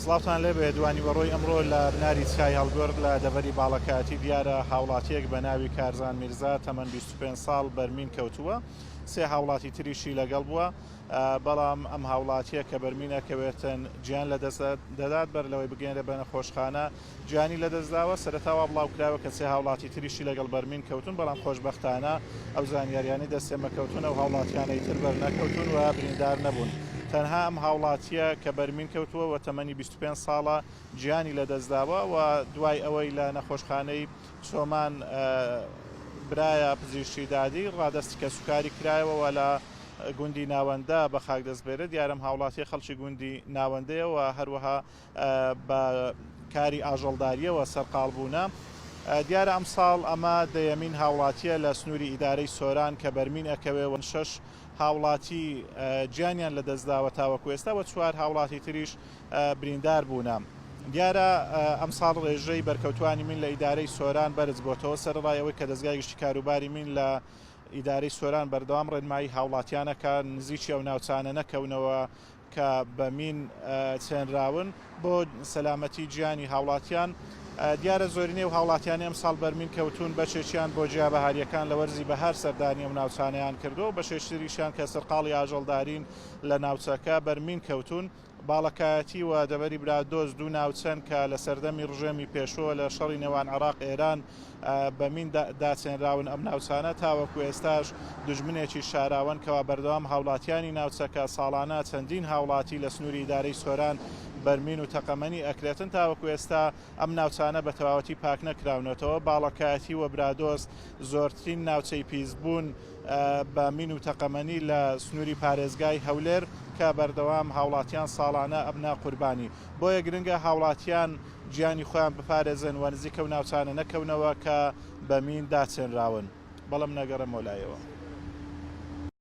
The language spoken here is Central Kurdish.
سڵاوتان لێبێ دوانیوەڕۆی ئەمڕۆ لە بناری چیای هەڵگورد لە دەڤەری باڵەکایەتی دیارە هاوڵاتیەک بە ناوی کارزان میرزا تەمەن 25 ساڵ بەرمین کەوتووە سێ هاوڵاتی تریشی لەگەڵ بووە بەڵام ئەم هاوڵاتیە کە بەرمین ئەکەوێتن گیان لەدەست دەدات بەر لەوەی بگەێنرێ بە نەخۆشخانە گیانی لەدەستداوە، سەرەتا وا بڵاوکرایەوە کە سێ هاوڵاتی تریشی لەگەڵ بەرمین کەوتوون، بەڵام خۆشبەختانە ئەو زانیاریانەی دەست ئێمە کەوتوون ئەو هاوڵاتیانەی تر بەرنەکەوتوون و بریندار نەبوون. تەنها ئەم هاوڵاتییە کە بەرمین کەوتووە و تەمەنی 25 ساڵە گیانی لەدەستداوە و دوای ئەوەی لە نەخۆشخانەی چۆمان برایە پزیشکی دادی ڕادەستی کەسوکاری کرایەوە و لە گوندی ناوەندە بە خاک دەسپێرێت. دیارە ئەم هاوڵاتییە خەڵکی گوندی ناوەندەیە و هەروەها بە کاری ئاژەڵدارییەوە سەرقاڵ بوونە. دیارە ئەمساڵ ئەمە دەیەمین هاوڵاتییە لە سنووری ئیدارەی سۆران کە بەرمین ئەکەوێ و شەش هاوڵاتی گیانیان لەدەستداوە تاوەکو ئێستا و چوار هاوڵاتی تریش بریندار بوونە. دیارە ئەمساڵ ڕێژەی بەرکەوتوانی مین لە ئیدارەی سۆران بەرز بۆتەوە، سەرەڕای ئەوەی کە دەزگای گشتی کاروباری مین لە ئیدارەی سۆران بەردەوام ڕێنمایی هاوڵاتیان ئەکات نزیکی ئەو ناوچانە نەکەونەوە کە بە مین چێنراون بۆ سەلامەتی گیانی هاوڵاتیان. دیارە زۆرینەی ئەو هاوڵاتیانەی ئەمساڵ بەر مین کەوتوون بەشێکیان بۆ جیا بەهارییەکان لە وەرزی بەهار سەردانی ئەو ناوچانەیان کردووە و بەشێکتریشیان کە سەرقاڵی ئاژەڵدارین لە ناوچەکە بەر مین کەوتوون. باڵەکایەتی و دەڤەری برادۆست دوو ناوچەن کە لە سەردەمی ڕژێمی پێشووە لە شەڕی نێوان عێراق ئێران بە مین داچێنراون ئەم ناوچانە تاوەکو ئێستاش دوژمنێکی شاراوەن کەوا بەردەوام هاوڵاتیانی ناوچەکە ساڵانە چەندین هاوڵاتی لە سنووری ئیدارەی سۆران بەرمین و تەقەمەنی ئەکرێتن تاوەکو ئێستا ئەم ناوچانە بە تەواوەتی پاک نەکراونەتەوە باڵەکایەتی و برادۆست زۆرترین ناوچەی پیسبوون بە مین و تەقەمەنی لە سنووری پارێزگای هەولێر کە بەردەوام هاوڵاتیان ساڵانە ئەبنە قوربانی بۆیە گرنگە هاوڵاتیان گیانی خۆیان بپارێزن و نزیک ئەو ناوچانە نەکەونەوە کە بە مین داچێنراون. بەڵام نەگەڕێمەوە لایەوە.